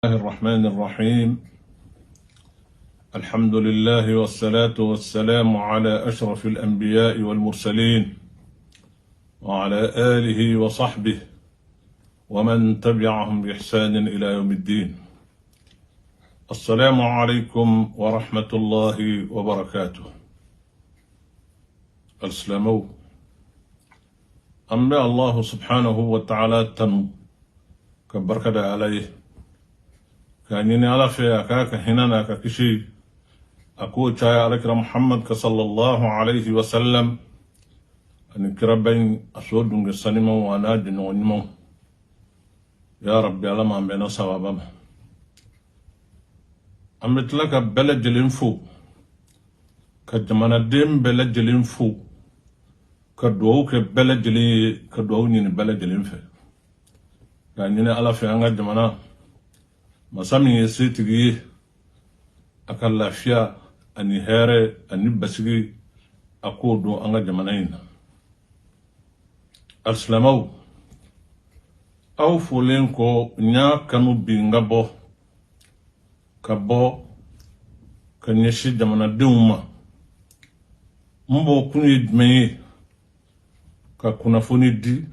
الله الرحمن الرحيم. الحمد لله والصلاة والسلام على أشرف الأنبياء والمرسلين وعلى آله وصحبه ومن تبعهم بإحسان إلى يوم الدين. السلام عليكم ورحمة الله وبركاته. Alisilamɛw, an bɛ Allahu subhanahu wa ta'ala tanu ka barka da Ala ye, k'a ɲini Ala fɛ a k'a ka hinɛ n'a ka kisi a k'o caya Alakira Muhammad ka sallallahu alaihi wa sallam ani kiraba in a so dunge sanimanw a n'a jɛɲɔgɔn ɲumanw. Ya Rabbi, Ala m'an bɛnna sababa ma. An bɛ tila ka bɛɛ lajɛlen fo, ka jamanaden bɛɛ lajɛlen fo, ka duwawu kɛ bɛɛ lajɛlen ye, ka duwawu ɲini bɛɛ lajɛlen fɛ, k'a ɲini Ala fɛ an ka jamana masa min ye setigi ye, a ka lafiya ani hɛrɛ ani basigi a k'o don an ka jamana in na. Alisilamɛw, aw folen kɔ, n y'a kanu bi n ka bɔ ka bɔ ka ɲɛsin jamanadenw ma. N bɔ kun ye jumɛn ye? Ka kunnafoni di,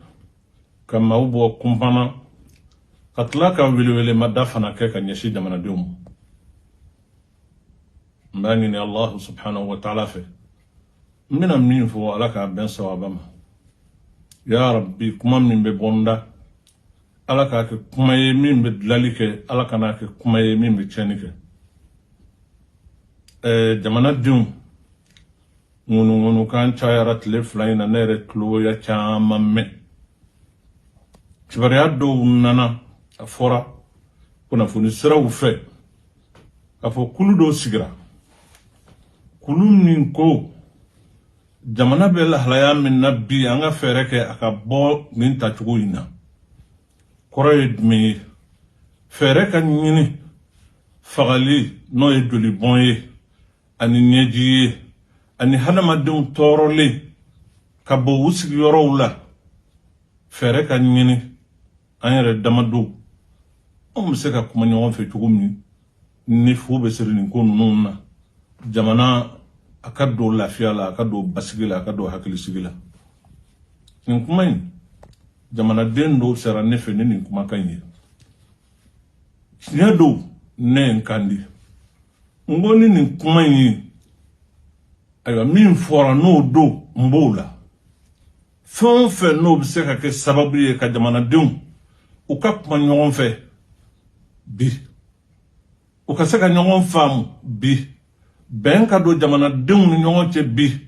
ka maaw bɔ kunpana, ka tila ka welewelemada fana kɛ ka ɲɛsin jamanadenw ma. N b'a ɲini Allahu subhanahu wa ta'ala fɛ, n bɛna min fɔ, Ala k'a bɛn sawaba ma. Ya Rabbi, kuma min bɛ bɔ n da, Ala k'a kɛ kuma ye min bɛ dilali kɛ, Ala kan'a kɛ kuma ye min bɛ tiɲɛni kɛ. Jamanadenw, ŋunuŋunukan cayara tile 2 in na. Ne yɛrɛ tulo ya caman mɛn. Kibaruya dɔw nana, a fɔra kunnafoni siraw fɛ k'a fɔ kulu dɔw sigira, kulu min ko jamana bɛ lahalaya min na bi, an ka fɛɛrɛ kɛ a ka bɔ nin tacogo in na. Kɔrɔ ye jumɛn ye? Fɛɛrɛ ka ɲini fagali, n'o ye jolibɔn ye ani ɲɛji ye ani hadamadenw tɔɔrɔlen ka bɔ u sigiyɔrɔw la. Fɛɛrɛ ka ɲini an yɛrɛ damadɔw, anw bɛ se ka kuma ɲɔgɔn fɛ cogo min ni fu bɛ siri nin ko ninnu na, jamana a ka don lafiya la, a ka don basigi la, a ka don hakilisigi la. Nin kuma in, jamanaden dɔw sera ne fɛ ni nin kumakan ye. Tiɲɛ don, ne ye n kan di, n ko ni nin kuma in ye, ayiwa, min fɔra n'o don, n b'o la. Fɛn o fɛn n'o bɛ se ka kɛ sababu ye ka jamanadenw u ka kuma ɲɔgɔn fɛ bi, u ka se ka ɲɔgɔn faamu bi, bɛn ka don jamanadenw ni ɲɔgɔn cɛ bi,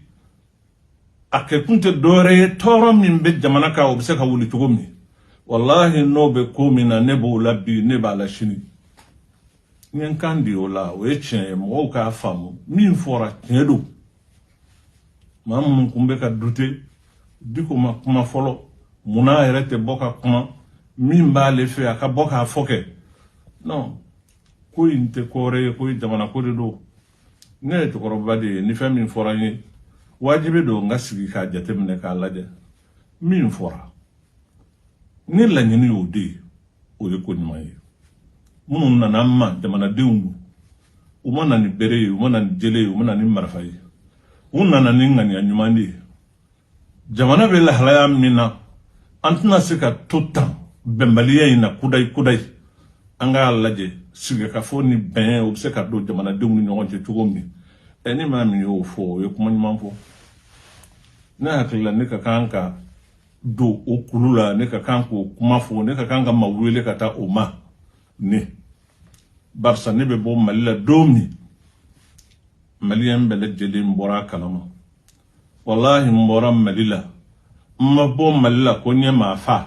a kɛkun tɛ dɔwɛrɛ ye, tɔɔrɔ min bɛ jamana kan, o bɛ se ka wuli cogo min. Walahi, n'o bɛ ko min na, ne b'o la bi, ne b'a la sini. N ye n kan di o la. O ye tiɲɛ ye, mɔgɔw k'a faamu, min fɔra tiɲɛ don. Maa minnu kun bɛ ka dute Diko ma kuma fɔlɔ, munna a yɛrɛ tɛ bɔ ka kuma? Min b'ale fɛ, a ka bɔ k'a fɔ kɛ. Non, ko in tɛ ko wɛrɛ ye, ko jamana ko de don. Ne ye cɛkɔrɔba de ye, ni fɛn min fɔra n ye, wajibi don n ka sigi k'a jateminɛ k'a lajɛ. Min fɔra ni laɲini y'o de ye, o ye ko ɲuman ye. Minnu nana an ma, jamanadenw don, u ma na ni bere ye, u ma na ni jele ye, u ma na ni marifa ye, u nana ni ŋaniya ɲuman de ye. Jamana bɛ lahalaya min na, an tɛna se ka to tan bɛnbaliya in na kudayi kudayi. An k'a lajɛ sigikafɔ ni bɛn, o bɛ se ka don jamanadenw ni ɲɔgɔn cɛ cogo min. Ɛ, ni maa min y'o fɔ, o ye kuma ɲuman fɔ. Ne hakili la, ne ka kan ka don o kulu la, ne ka kan k'o kuma fɔ, ne ka kan ka maa wele ka taa o ma ne, barisa ne bɛ bɔ Mali la don min, Maliyɛn bɛɛ lajɛlen bɔra a kalama. Walahi, n bɔra Mali la, n ma bɔ Mali la ko n ye maa fa,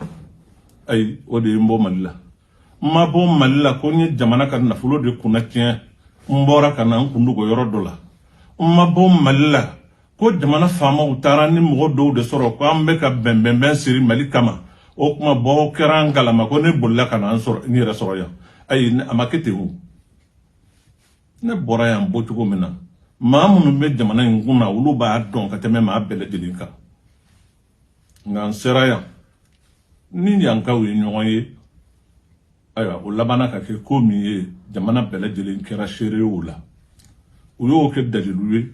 ayi, o de ye n bɔ Mali la. N ma bɔ Mali la ko n ye jamana ka nafolo de kunna tiɲɛ, n bɔra ka na n kun dogo yɔrɔ dɔ la. N ma bɔ Mali la ko jamana faamaw taara ni mɔgɔ dɔw de sɔrɔ ko an bɛ ka bɛnbɛnbɛn siri Mali kama, o kuma bɔ kɛra an kalama ko ne bolila ka na n sɔrɔ n yɛrɛ sɔrɔ yan. Ayi, a ma kɛ ten. O ne bɔra yan bɔ cogo min na, maa minnu bɛ jamana in kun na, olu b'a dɔn ka tɛmɛ maa bɛɛ lajɛlen kan. Nka n sera yan ni yankaw ye ɲɔgɔn ye. Ayiwa, o labanna ka kɛ ko min ye, jamana bɛɛ lajɛlen kɛra seere ye o la. U y'o kɛ dalilu ye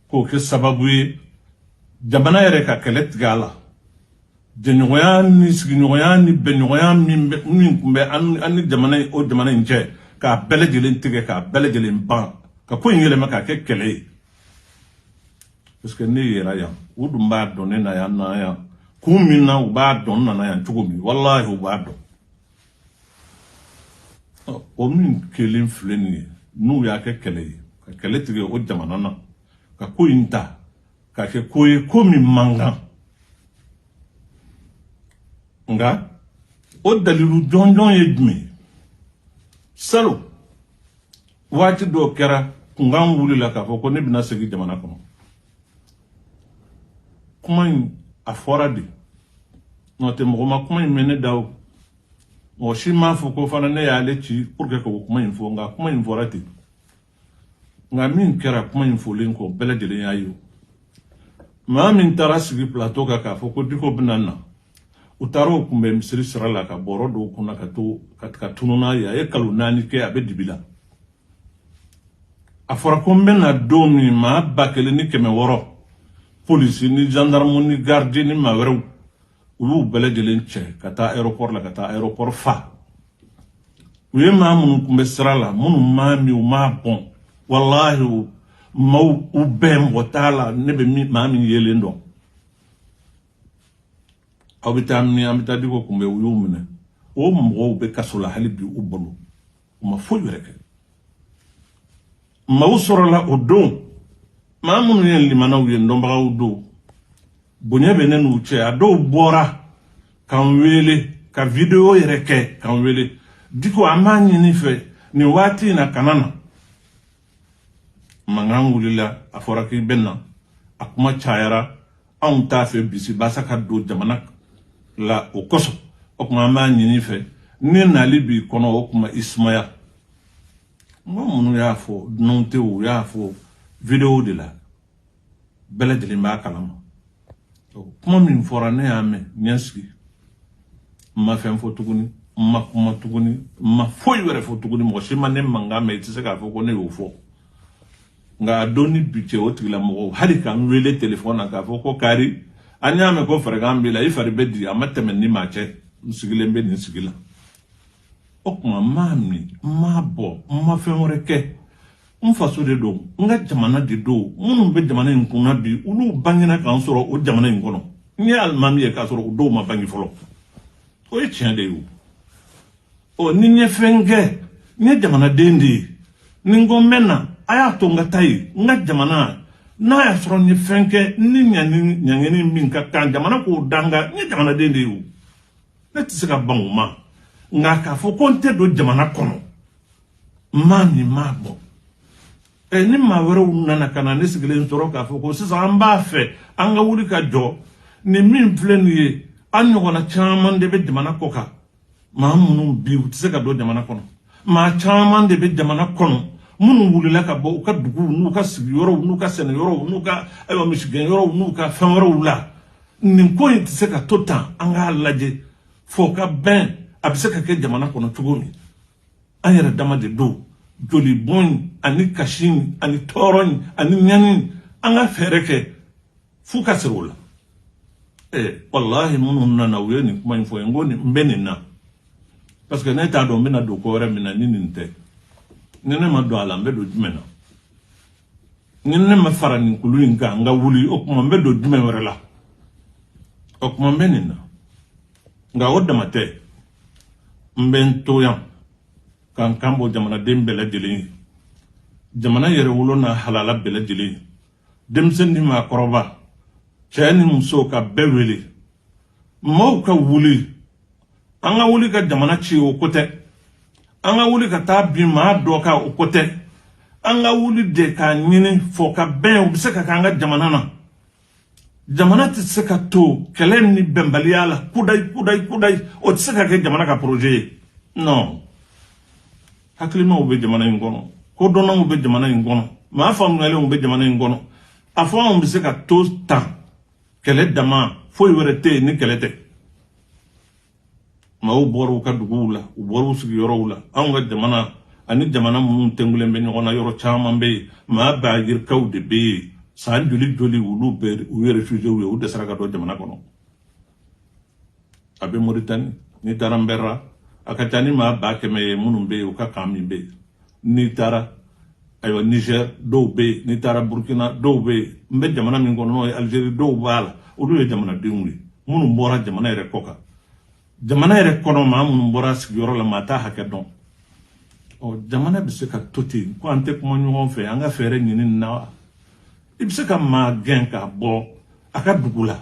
k'o kɛ sababu ye jamana yɛrɛ ka kɛlɛ tigɛ a la. Jɛɲɔgɔnya ni sigiɲɔgɔnya ni bɛnɲɔgɔnya min tun bɛ an ni jamana o jamana in cɛ, k'a bɛɛ lajɛlen tigɛ, k'a bɛɛ lajɛlen ban, ka ko in yɛlɛma k'a kɛ kɛlɛ ye. Parce que ne yera yan, u dun b'a dɔn ne na yan, na yan kun min na, u b'a dɔn n nana yan cogo min, walahi u b'a dɔn. O min kelen filɛ nin ye, n'u y'a kɛ kɛlɛ ye ka kɛlɛ tigɛ o jamana na, ka ko in ta ka kɛ ko ye, ko min man kan. Nka o dalilu jɔnjɔn ye jumɛn ye? Salon waati dɔw kɛra, kunkan wulila k'a fɔ ko ne bɛna segin jamana kɔnɔ. Kuma in a fɔra de, n'o tɛ mɔgɔ ma kuma in mɛn ne da o, mɔgɔ si m'a fɔ ko fana ne y'ale ci pour que k'o kuma in fɔ. Nka kuma in fɔra ten. Nka min kɛra kuma in fɔlen kɔ, bɛɛ lajɛlen y'a ye. O maa min taara sigi plateau kan k'a fɔ ko Diko bɛna na, u taara o kunbɛn misiri sira la ka bɔrɔ dɔw kunna ka to ka tunu n'a ye. A ye kalo 4 kɛ a bɛ dibi la. A fɔra ko n bɛna don min, maa 1600, polisi ni gendarme ni garde ni maa wɛrɛw, u y'u bɛɛ lajɛlen cɛ ka taa aéroport la, ka taa aéroport fa. U ye maa minnu kun bɛ sira la, minnu maa min u m'a bɔn, walahi maaw u bɛɛ mɔgɔ t'a la ne bɛ min maa min yelen dɔn. Aw bɛ taa min, an bɛ taa Diko kunbɛn, u y'u minɛ. O mɔgɔw bɛ kaso la hali bi u bolo, u ma foyi wɛrɛ kɛ. Maaw sɔrɔla o don, maa minnu ye limanaw ye, dɔnbagaw don, bonya bɛ ne n'u cɛ. A dɔw bɔra k'an wele ka vidéo yɛrɛ kɛ k'an wele: Diko, an b'a ɲini fɛ nin waati in na, kana na. Mankan wulila, a fɔra k'i bɛ na, a kuma cayara. Anw t'a fɛ bisibasa ka don jamana la, o kosɔn o tuma an b'a ɲini fɛ, ni nali b'i kɔnɔ, o tuma i sumaya. Mɔgɔ minnu y'a fɔ, dunanw tɛ, u y'a fɔ vidéo de la, bɛɛ lajɛlen b'a kalama. Kuma min fɔra, ne y'a mɛn, n ye n sigi, n ma fɛn fɔ tuguni, n ma kuma tuguni, n ma foyi wɛrɛ fɔ tuguni. Mɔgɔ si ma ne mankan mɛn, i tɛ se k'a fɔ ko ne y'o fɔ. Nka a don ni bi cɛ, o tigilamɔgɔw hali k'an wele telefɔni na k'a fɔ ko kari, an y'a mɛn ko farigan b'i la, i fari bɛ di, a ma tɛmɛ ni maa cɛ. N sigilen bɛ nin sigi la. O tuma n m'a min, n m'a bɔ, n ma fɛn wɛrɛ kɛ. N faso de don, n ka jamana de don. Minnu bɛ jamana in kunna bi, olu bangena k'an sɔrɔ o jamana in kɔnɔ. N ye alimami ye k'a sɔrɔ o dɔw ma bange fɔlɔ. O ye tiɲɛ de ye. O ni n ye fɛn kɛ, n ye jamanaden de ye. Ni n ko n bɛ na, a y'a to n ka taa yen, n ka jamana n'a y'a sɔrɔ n ye fɛn kɛ ni ɲangini min ka kan, jamana k'o da n kan. N ye jamanaden de ye. O ne tɛ se ka ban o ma. Nka k'a fɔ ko n tɛ don jamana kɔnɔ, n m'a min, n m'a bɔ. Ɛ, ni maa wɛrɛw nana ka na ne sigilen sɔrɔ k'a fɔ ko sisan an b'a fɛ an ka wuli ka jɔ, nin min filɛ nin ye, an ɲɔgɔnna caman de bɛ jamana kɔ kan, maa minnu bi u tɛ se ka don jamana kɔnɔ. Maa caman de bɛ jamana kɔnɔ minnu wulila ka bɔ u ka duguw n'u ka sigiyɔrɔw n'u ka sɛnɛyɔrɔw n'u ka, ayiwa, misigɛnyɔrɔw n'u ka fɛn wɛrɛw la. Nin ko in tɛ se ka to tan. An k'a lajɛ fo ka bɛn, a bɛ se ka kɛ jamana kɔnɔ cogo min. An yɛrɛ dama de don. Joli bɔn in ani kasi in ani tɔɔrɔ in ani ɲani in, an ka fɛɛrɛ kɛ f'u ka siri o la. Walahi, minnu nana, u ye nin kuma in fɔ n ko n bɛ nin na, parce que ne t'a dɔn n bɛna don ko wɛrɛ min na ni nin tɛ. Ni ne ma don a la, n bɛ don jumɛn na? Ni ne ma fara nin kulu in kan n ka wuli, o tuma n bɛ don jumɛn wɛrɛ la? O tuma n bɛ nin na. Nka o dama tɛ, n bɛ n to yan k'an kan bɔ jamanaden bɛɛ lajɛlen ye, jamana yɛrɛwolo n'a halala bɛɛ lajɛlen ye, denmisɛn ni maakɔrɔba, cɛ ni muso, ka bɛɛ wele, maaw ka wuli. An ka wuli ka jamana ci, o ko tɛ. An ka wuli ka taa bin maa dɔ kan, o ko tɛ. An ka wuli de k'a ɲini fɔ ka bɛn, o bɛ se ka kɛ an ka jamana na. Jamana tɛ se ka to kɛlɛ ni bɛnbaliya la kudayi kudayi kudayi. O tɛ se ka kɛ jamana ka projet ye. Non, hakilimaw bɛ jamana in kɔnɔ, kodɔnnaw bɛ jamana in kɔnɔ, maa faamuyalenw bɛ jamana in kɔnɔ. A fɔ anw bɛ se ka to tan, kɛlɛ dama, foyi wɛrɛ tɛ yen ni kɛlɛ tɛ. Maaw bɔra u ka duguw la, u bɔra u sigiyɔrɔw la. Anw ka jamana ani jamana minnu tɛnkulen bɛ ɲɔgɔn na, yɔrɔ caman bɛ yen, maa ba yirikaw de bɛ yen. San joli joli, olu bɛɛ u ye réfugiés ye, u dɛsɛra ka don jamana kɔnɔ. A bɛ Moritani, n'i taara Nbɛra, a ka ca ni maa 100 000 ye minnu bɛ yen, u ka camp min bɛ yen. N'i taara, ayiwa, Niger, dɔw bɛ yen. N'i taara Burkina, dɔw bɛ yen. N bɛ jamana min kɔnɔ, n'o ye Algérie, dɔw b'a la, olu ye jamanadenw ye minnu bɔra jamana yɛrɛ kɔ kan. Jamana yɛrɛ kɔnɔ, maa minnu bɔra sigiyɔrɔ la, maa t'a hakɛ dɔn. Ɔ, jamana bɛ se ka to ten ko an tɛ kuma ɲɔgɔn fɛ, an ka fɛɛrɛ ɲini nin na wa? I bɛ se ka maa gɛn ka bɔ a ka dugu la,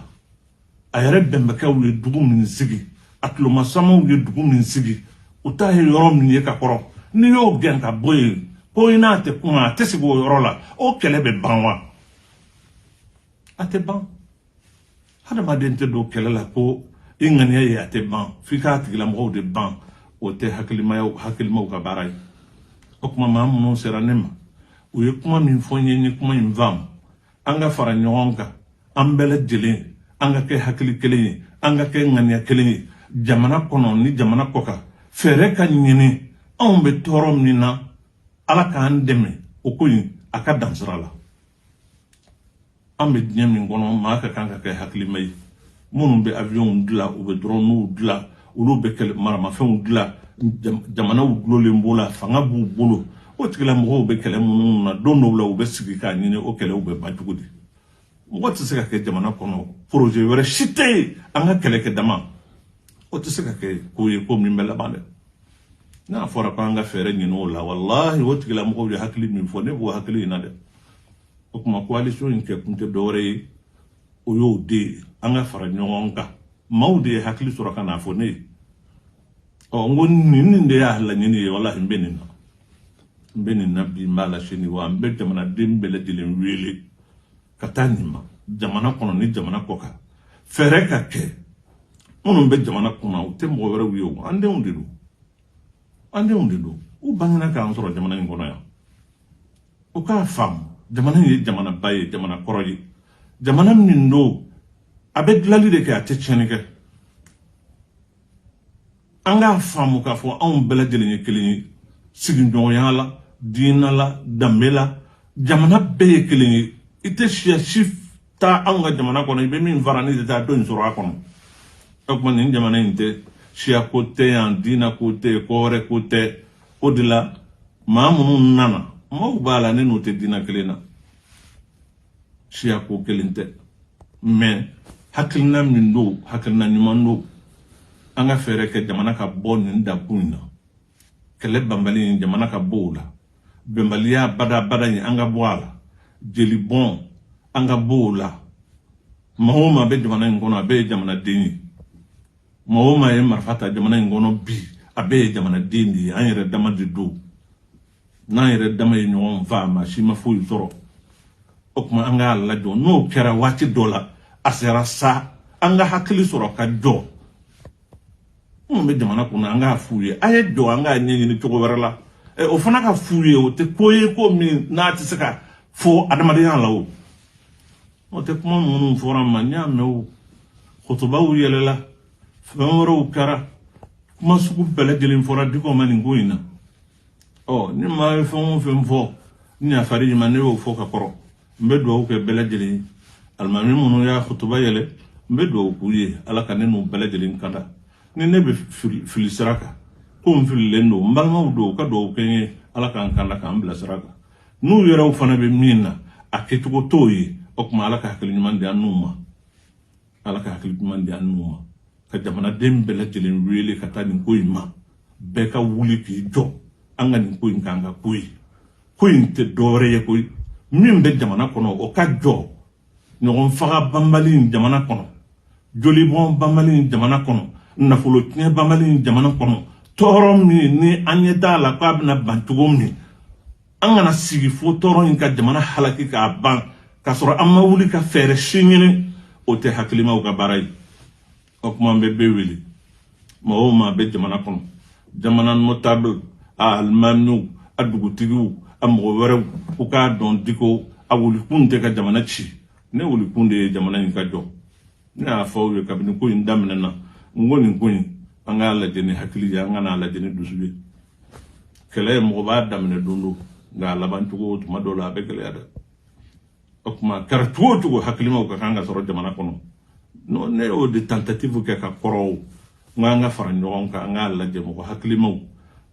a yɛrɛ bɛnbakɛw ye dugu min sigi, a tulomasamaw ye dugu min sigi, u t'a ye yɔrɔ min ye ka kɔrɔ. N'i y'o gɛn ka bɔ yen ko i n'a tɛ kuma, a tɛ sigi o yɔrɔ la, o kɛlɛ bɛ ban wa? A tɛ ban. Hadamaden tɛ don kɛlɛ la ko i ŋaniya ye a tɛ ban, f'i k'a tigilamɔgɔw de ban. O tɛ hakilimaw ka baara ye. O tuma, maa minnu sera ne ma, u ye kuma min fɔ n ye, n ye kuma in faamu. An ka fara ɲɔgɔn kan, an bɛɛ lajɛlen, an ka kɛ hakili kelen ye, an ka kɛ ŋaniya kelen ye, jamana kɔnɔ ni jamana kɔ kan. Fɛɛrɛ ka ɲini anw bɛ tɔɔrɔ min na, Ala k'an dɛmɛ o ko in a ka dan sira la. An bɛ diɲɛ min kɔnɔ, maa ka kan ka kɛ hakilima ye. Minnu bɛ avion dilan, u bɛ dronew dilan, olu bɛ kɛlɛ maramafɛnw dilan, jamanaw dulonlen b'o la, fanga b'u bolo. O tigilamɔgɔw bɛ kɛlɛ minnu na, don dɔw la u bɛ sigi k'a ɲini o kɛlɛw bɛ ban cogo di? Mɔgɔ tɛ se ka kɛ jamana kɔnɔ, projet wɛrɛ si tɛ yen, an ka kɛlɛ kɛ dama. O tɛ se ka kɛ ko ye ko min bɛ laban dɛ. N'a fɔra ko an ka fɛɛrɛ ɲini o la, walahi, o tigilamɔgɔw ye hakili min fɔ, ne b'o hakili in na dɛ. O tuma, coalition in kɛ kun tɛ dɔwɛrɛ ye, o y'o de ye, an ka fara ɲɔgɔn kan. Maaw de ye hakili sɔrɔ ka n'a fɔ ne ye. Ɔ, n ko nin de y'a laɲini ye. Walahi, n bɛ nin na, n bɛ nin na bi, n b'a la sini. Wa n bɛ jamanaden bɛɛ lajɛlen wele ka taa nin ma, jamana kɔnɔ ni jamana kɔ kan. Fɛɛrɛ ka kɛ. Minnu bɛ jamana kunna, u tɛ mɔgɔ wɛrɛw ye o, an denw de don, an denw de don. U bangena k'an sɔrɔ jamana in kɔnɔ yan. U k'a faamu, jamana in ye jamanaba ye, jamana kɔrɔ ye, jamana min don, a bɛ dilanli de kɛ, a tɛ tiɲɛni kɛ. An k'a faamu k'a fɔ anw bɛɛ lajɛlen ye kelen ye, sigiɲɔgɔnya la, diinɛ la, danbe la, jamana bɛɛ ye kelen ye. I tɛ siya si taa anw ka jamana kɔnɔ, i bɛ min fara ne tɛ taa dɔ in sɔrɔ a kɔnɔ. O tuma, nin jamana in tɛ siya ko tɛ yan, diinɛ ko tɛ, ko wɛrɛ ko tɛ. O de la, maa minnu nana, maaw b'a la, ne n'u tɛ diinɛ kelen na, siya ko kelen tɛ, mais hakilina min don, hakilina ɲuman don. An ka fɛɛrɛ kɛ jamana ka bɔ nin dakun in na. Kɛlɛ banbali in, jamana ka bɔ o la. Bɛnbaliya badabada in, an ka bɔ a la. Jelibɔn, an ka bɔ o la. Maa o maa bɛ jamana in kɔnɔ, a bɛɛ ye jamanaden ye. Maa o maa ye marifa ta jamana in kɔnɔ bi, a bɛɛ ye jamanaden de ye. An yɛrɛ dama de don. N'an yɛrɛ dama ye ɲɔgɔn faa, maa si ma foyi sɔrɔ. O tuma, an k'a lajɔ. N'o kɛra, waati dɔ la a sera sa, an ka hakili sɔrɔ ka jɔ. Minnu bɛ jamana kunna, an k'a f'u ye: a ye jɔ, an k'a ɲɛɲini cogo wɛrɛ la. O fana ka f'u ye, o tɛ ko ye ko min n'a tɛ se ka fɔ adamadenya la. O n'o tɛ, kuma minnu fɔra n ma, n y'a mɛn. O kutubaw yɛlɛla, fɛn wɛrɛw kɛra, kuma sugu bɛɛ lajɛlen fɔra Diko ma nin ko in na. Ɔ, ni maa ye fɛn o fɛn fɔ, n yafari ma, ne y'o fɔ ka kɔrɔ. N bɛ dugawu kɛ bɛɛ lajɛlen ye. Alimami minnu y'a kutuba yɛlɛ, n bɛ dugawu k'u ye, Ala ka ne n'u bɛɛ lajɛlen kanda. Ni ne bɛ fili sira kan, ko n fililen don, n balimaw don, u ka dugawu kɛ n ye, Ala k'an kanda, k'an bila sira kan. N'u yɛrɛw fana bɛ min na, a kɛcogo t'o ye, o tuma, Ala ka hakili ɲuman di an n'u ma, Ala ka hakili ɲuman di an n'u ma. Ka jamanaden bɛɛ lajɛlen wele ka taa nin ko in ma, bɛɛ ka wuli k'i jɔ, an ka nin ko in k'an ka ko ye. Ko in tɛ dɔwɛrɛ ye koyi, min bɛ jamana kɔnɔ, o ka jɔ. Ɲɔgɔn faga banbali in jamana kɔnɔ, jolibɔn banbali in jamana kɔnɔ, nafolo tiɲɛ banbali in jamana kɔnɔ, tɔɔrɔ min ni an ɲɛ t'a la k'a bɛna ban cogo min, an kana sigi fo tɔɔrɔ in ka jamana halaki k'a ban, k'a sɔrɔ an ma wuli ka fɛɛrɛ si ɲini. O tɛ hakilimaw ka baara ye. O tuma, an bɛ bɛɛ wele, maa o maa bɛ jamana kɔnɔ, jamana notable, a alimamiw, a dugutigiw, a mɔgɔ wɛrɛw, u k'a dɔn Diko a wulikun tɛ ka jamana ci. Ne wulikun de ye jamana in ka jɔ. Ne y'a fɔ aw ye kabini ko in daminɛna, n ko nin ko in, An k'a lajɛ ni hakili ye, an kana lajɛ ni dusu ye. Kɛlɛ ye mɔgɔ b'a daminɛ don do, nka a laban cogo tuma dɔw la a bɛ gɛlɛya dɛ. O tuma kɛra cogo o cogo, hakilimaw ka kan ka sɔrɔ jamana kɔnɔ. Non, ne y'o de tentative kɛ ka kɔrɔ o. N ko an ka fara ɲɔgɔn kan, an k'a lajɛ mɔgɔ hakilimaw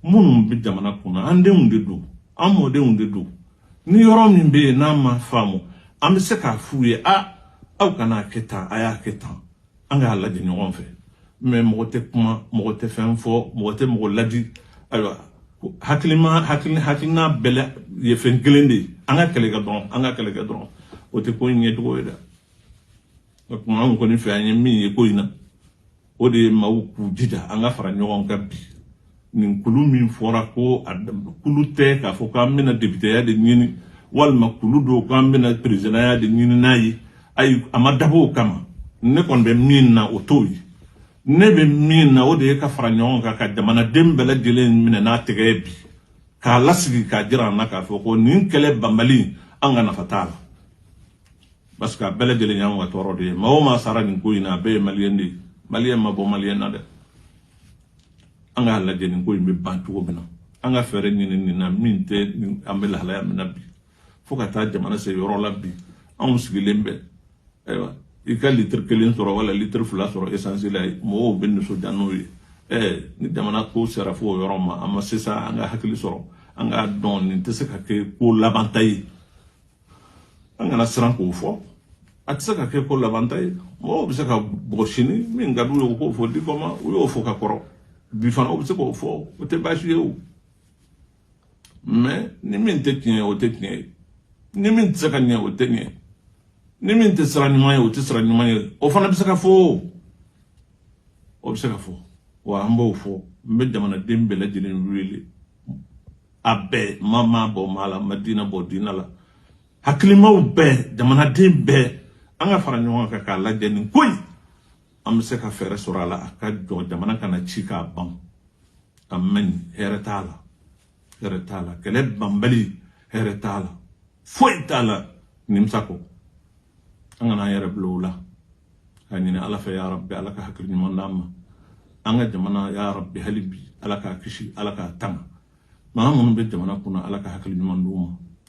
minnu bɛ jamana kunna, an denw de don, an mɔdenw de don. Ni yɔrɔ min bɛ yen n'a ma faamu, an bɛ se k'a f'u ye: a aw kana kɛ tan, a y'a kɛ tan, an k'a lajɛ ɲɔgɔn fɛ. Mais mɔgɔ tɛ kuma, mɔgɔ tɛ fɛn fɔ, mɔgɔ tɛ mɔgɔ ladi. Ayiwa, hakilima hakili hakilina bɛɛ ye fɛn kelen de ye: an ka kɛlɛ kɛ dɔrɔn, an ka kɛlɛ kɛ dɔrɔn. O tɛ ko in ɲɛcogo ye dɛ. O tuma anw kɔni fɛ, an ye min ye ko in na, o de ye maaw k'u jija an ka fara ɲɔgɔn kan bi. Nin kulu min fɔra ko a kulu tɛ k'a fɔ k'an bɛna députéya de ɲini, walima kulu dɔw k'an bɛna présidentya de ɲini n'a ye, ayi, a ma dabɔ o kama. Ne kɔni bɛ min na, o t'o ye. Ne bɛ min na, o de ye ka fara ɲɔgɔn kan ka jamanaden bɛɛ lajɛlen minɛ n'a tɛgɛ ye bi, k'a lasigi, k'a jira an na k'a fɔ ko nin kɛlɛ banbali, an ka nafa t'a la, parce que a bɛɛ lajɛlen y'anw ka tɔɔrɔ de ye. Maa o maa sara nin ko in na, a bɛɛ ye maliyɛn de ye. Maliyɛn ma bɔ maliyɛn na dɛ. An k'a lajɛ nin ko in bɛ ban cogo min na, an ka fɛɛrɛ ɲini nin na min tɛ an bɛ lahalaya min na bi, fo ka taa jamana se yɔrɔ la bi, anw sigilen bɛ. Ayiwa, i ka litiri kelen sɔrɔ wala litiri fila sɔrɔ essence la, mɔgɔw bɛ nisɔndiya n'o ye. Ni jamana ko sera fo o yɔrɔ ma, a ma se sa, an ka hakili sɔrɔ, an k'a dɔn nin tɛ se ka kɛ ko labanta ye. An kana siran k'o fɔ, a tɛ se ka kɛ ko labanta ye. Mɔgɔw bɛ se ka bɔgɔ sini min ka d'u ye, u k'o fɔ Dicko ma. U y'o fɔ ka kɔrɔ, bi fana u bɛ se k'o fɔ, o tɛ baasi ye o. Mais ni min tɛ tiɲɛ ye, o tɛ tiɲɛ ye. Ni min tɛ se ka ɲɛ, o tɛ ɲɛ. Ni min tɛ sira ɲuman ye, o tɛ sira ɲuman ye. O fana bɛ se ka fɔ, o bɛ se ka fɔ wa, an b'o fɔ. N bɛ jamanaden bɛɛ lajɛlen wele, a bɛɛ ma maa bɔ maa la, ma diinɛ bɔ diinɛ la, hakilimaw bɛɛ, jamanaden bɛɛ, an ka fara ɲɔgɔn kan k'a lajɛ nin ko in, an bɛ se ka fɛɛrɛ sɔrɔ a la, a ka jɔ, jamana kana ci k'a ban. A man ɲi, hɛrɛ t'a la, hɛrɛ t'a la. Kɛlɛ banbali, hɛrɛ t'a la, foyi t'a la, nimisa kɔ. An kana an yɛrɛ bila o la. K'a ɲini Ala fɛ, ya Rabbi, Ala ka hakili ɲuman d'an ma. An ka jamana, ya Rabbi, hali bi Ala k'a kisi, Ala k'a tanga. Maa minnu bɛ jamana kunna, Ala ka hakili ɲuman d'u ma.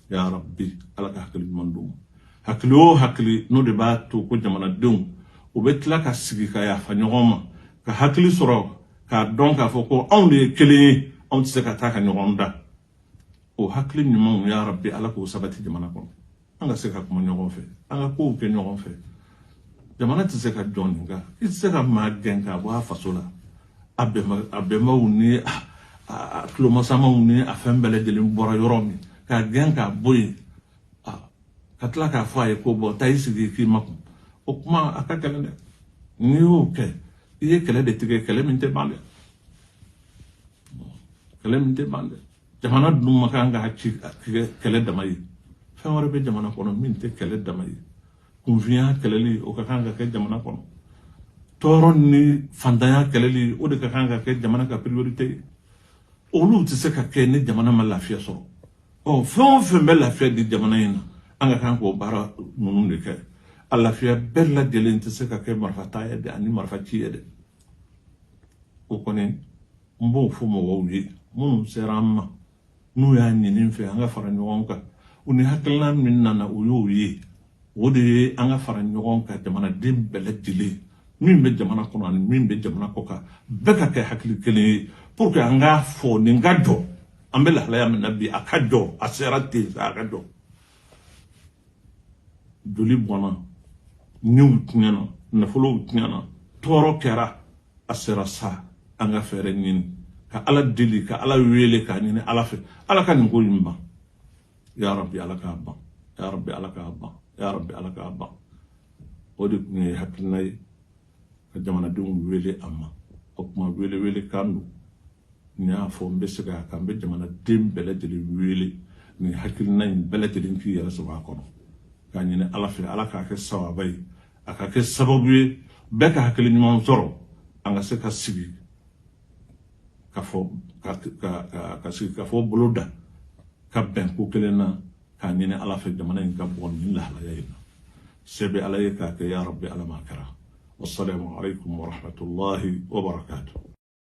Ya Rabbi, Ala ka hakili ɲuman d'u ma. Hakili o hakili n'o de b'a to ko jamanadenw u bɛ tila ka sigi ka yafa ɲɔgɔn ma, ka hakili sɔrɔ k'a dɔn k'a fɔ ko anw de ye kelen ye, anw tɛ se ka taa ka ɲɔgɔn da, o hakili ɲumanw, ya Rabbi, Ala k'o sabati jamana kɔnɔ. An ka se ka kuma ɲɔgɔn fɛ, an ka kow kɛ ɲɔgɔn fɛ. Jamana tɛ se ka jɔ nin kan. I tɛ se ka maa gɛn k'a bɔ a faso la, a bɛnbaw ni a tulomasamaw ni a fɛn bɛɛ lajɛlen bɔra yɔrɔ min, k'a gɛn k'a bɔ yen, ka tila k'a fɔ a ye ko bɔn, taa i sigi k'i makun, o kuma a ka gɛlɛn dɛ. N'i y'o kɛ, i ye kɛlɛ de tigɛ, kɛlɛ min tɛ ban dɛ, kɛlɛ min tɛ ban dɛ. Jamana dun ma kan k'a ci kɛlɛ dama ye. Fɛn wɛrɛ bɛ jamana kɔnɔ min tɛ kɛlɛ dama ye. Kunfinya kɛlɛli, o ka kan ka kɛ jamana kɔnɔ. Tɔɔrɔ ni fantanya kɛlɛli, o de ka kan ka kɛ jamana ka priorité ye. Olu tɛ se ka kɛ ni jamana ma lafiya sɔrɔ. Ɔ, fɛn o fɛn bɛ lafiya di jamana in na, an ka kan k'o baara ninnu de kɛ. A lafiya bɛɛ lajɛlen tɛ se ka kɛ marifa ta ye dɛ, ani marifa ci ye dɛ. O kɔni, n b'o fɔ mɔgɔw ye minnu sera an ma, n'u y'a ɲini n fɛ an ka fara ɲɔgɔn kan. U ni hakilina min nana, o y'o ye, o de ye an ka fara ɲɔgɔn kan, jamanaden bɛɛ lajɛlen min bɛ jamana kɔnɔ ani min bɛ jamana kɔ kan, bɛɛ ka kɛ hakili kelen ye pour que an k'a fɔ nin ka jɔ. An bɛ lahalaya min na bi, a ka jɔ. A sera ten sa, a ka jɔ. Joli bɔnna, niw tiɲɛna, nafolow tiɲɛna, tɔɔrɔ kɛra. A sera sa, an ka fɛɛrɛ ɲini ka Ala deli, ka Ala wele, k'a ɲini Ala fɛ, Ala ka nin ko in ban. Ya Rabbi, Ala k'a ban. Ya Rabbi, Ala k'a ban. Ya Rabbi, Ala k'a ban. O de tun ye hakilina ye ka jamanadenw wele a ma. O kuma wele wele kan don. N y'a fɔ, n bɛ segin a kan, n bɛ jamanaden bɛɛ lajɛlen wele nin hakilina in bɛɛ lajɛlen k'i yɛrɛ sɔrɔ a kɔnɔ, k'a ɲini Ala fɛ, Ala k'a kɛ sababa ye, a ka kɛ sababu ye bɛɛ ka hakili ɲuman sɔrɔ, an ka se ka sigi ka fɔ ka sigi ka fɔ bolo da ka bɛn ko kelen na, k'a ɲini Ala fɛ jamana in ka bɔ nin lahalaya in na. Se bɛ Ala ye k'a kɛ. Ya Rabbi, Ala ma kɛra. Wassalamu alaikum warahmatullahi wabarakatuh.